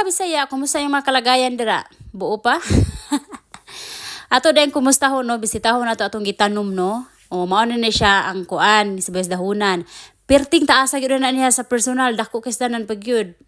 Kabisaya, kumusta yung mga kalagayan dira? Buo pa? Ato din kumustahon, no, bisitahon nato atong gitanom, no. O mao na ni siya ang kuan, sibuyas dahunan. Perting taasa gyud na niya sa personal, dako kay tanan pag gyud.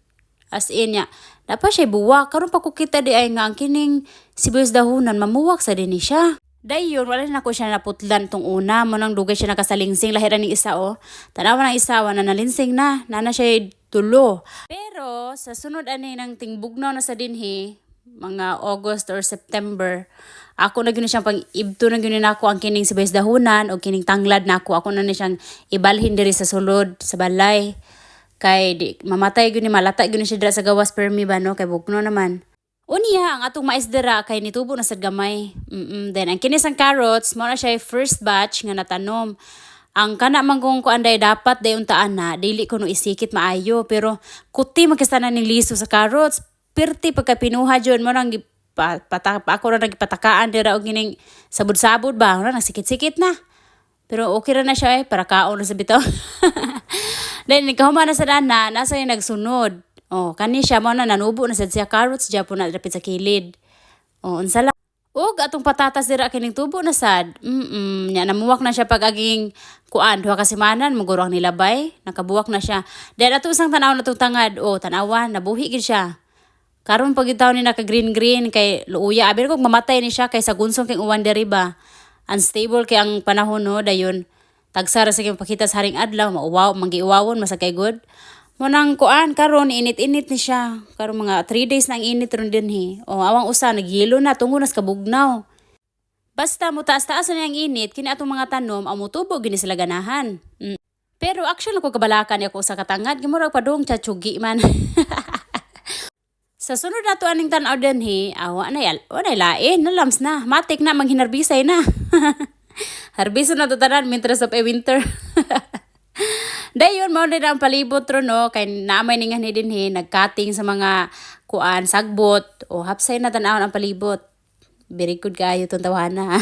As in niya, napa siya buwak. Karon pa ko kita di ay nga ang kining sibuyas dahunan mamuwak sa din ni siya. Dayon wala na ko siya naputlan tong una mo nang dugay siya nakasalingsing lahi ra ning isa oh. Tanawa ng isa wa na nalinsing na, nana siya tulo. Pero sa sunod ani nang tingbugnaw na sa dinhi, mga August or September, ako na gyud ni siyang pang ibto na gyud nako ang kining sibuyas dahunan o kining tanglad nako. Ako na ni siyang ibalhin diri sa sulod sa balay. Kay di, mamatay gyud ni, malata gyud ni siya dira sa gawas permi ba, no, kay bugno naman. Unya ang atong mais dira kay nitubo na sad gamay. Then ang kinis ang carrots mao na siya first batch nga natanom. Ang kana man kung kuan day dapat day untaan na dili ko no isikit maayo, pero kuti man kay ning liso sa carrots. Pirti pagka pinuha jud mo nang pata, ako ra nagpatakaan dira og kining sabod-sabod ba na nagsikit-sikit na. Pero okay ra na siya eh, para kaon na sa bitaw. Then nikahuman na sa dana, nasa yung nagsunod. Oh, kani siya mo na nanubo na sad siya, carrots japon na dapit sa kilid. Oh, unsa lang. Ug atong patatas dira kining tubo na sad. Nya namuwak na siya pag aging kuan 2 ka semana maguro ang nilabay, nakabuwak na siya. Then ato isang tanaw na itong tangad, oh, tanawa, nabuhi gid siya. Karon pag taon ni naka green green kay luuya abi ko mamatay ni siya kay sa gunsong kay uwan diri ba. Unstable kay ang panahon, no, dayon tagsa ra sa pakita sa haring adlaw, mauwaw manggiuwawon masa kay good. Mo nang kuan karon init-init ni siya. Karon mga 3 days na ang init ron dinhi. O awang usa nagyelo na tungo nas kabugnaw. Basta mo taas-taas na ang init kini atong mga tanom ang mutubo gini sila ganahan. Pero actually ko kabalakan ako sa katangad gimurag padung tsugi man. Sa sunod na to aning tan-aw dinhi, awa na wa na lain, nalams na. Matik na manghinarbisay na. Harbiso na to tanan mientras of a winter. Dayon mao na ang palibot ro, no, kay naamay ningan ni dinhi nagcutting sa mga kuan sagbot o hapsay na tan-awon ang palibot. Very good kaayo tong tawhana.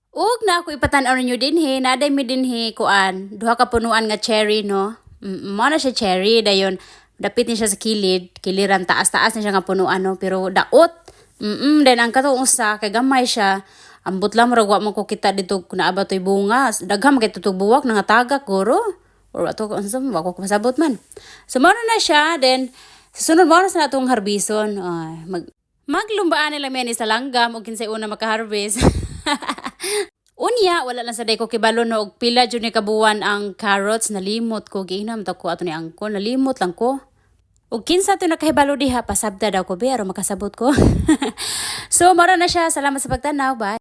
Ug na ako ipatan-aw ninyo dinhi, naday mi dinhi kuan, duha ka punuan nga cherry, no. Mao na siya cherry, dayon dapit ni siya sa kilid, kiliran taas-taas na siya nga punuan, no, pero daot. Then ang katong usa kay gamay siya. Ambot lang murag wa man ko kita dito kung naa ba to'y bunga. Daghan man kay tutug buwak nga tagak guro. Or ato unsa wa ko masabot man. So mao na siya, then sa sunod mao na sa natong harbison. Ay, maglumbaan nila mi sa langgam og kinsay una makaharvest. Unya, wala lang sa day ko kibalo, no, og pila jud ni kabuwan ang carrots, nalimot ko giinam ta ko ato ni angko, nalimot lang ko. Og kinsa to nakahibalo diha, pasabta daw ko be aron makasabot ko. So mao na siya, salamat sa pagtanaw, bye.